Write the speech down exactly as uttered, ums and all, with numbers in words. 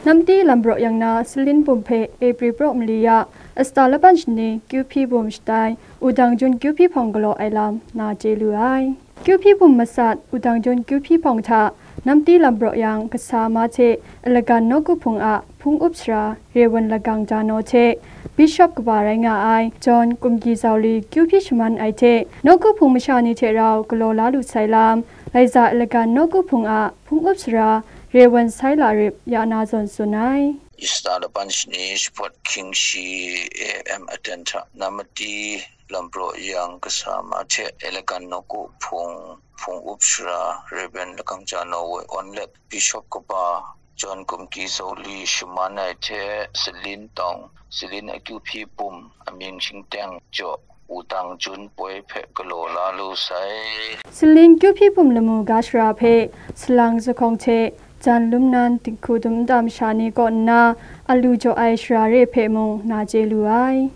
Namti lam braw yang na Salin bum hpe April praw mali ya, Astahlaban shani Kyuhpyi bum shatai, Wudang Jun Kyuhpyi hpawng galaw ai lam na chye lu ai. Kyuhpyi bum masat Wudang Jun Kyuhpyi hpawng hta Namti lam braw yang kasa ma hte Alegan nawku hpung a hpung up sara Rewan Lagang Jano hte Bishop kaba rai nga ai John Kumgi Zauli Kyuhpyi shaman ai hte nawku hpung masha ni hte rau galaw la lu sai lam, Laiza Alegan nawku hpung a hpung up sara Rewan Sai Larip ya na zawn tsun ai. Easter laban shani shapawt hkying shi A M aten hta Namti lam braw yang kasa ma hte Alegan nawku hpung hpung up sara Rewan Lagang Jano woi awn let Bishop kaba John Kumgi Zauli shaman ai hte Salin tawng, Salin a Kyuhpyi bum amying shingteng jaw Wudang Jun poi hpe galaw la lu sai. Salin Kyuhpyi bum lamu ga shara hpe salang zuhkawng hte jan lum nan dinghku dum nta masha ni kaw nna alu jaw ai shara re hpe mung na chye lu ai.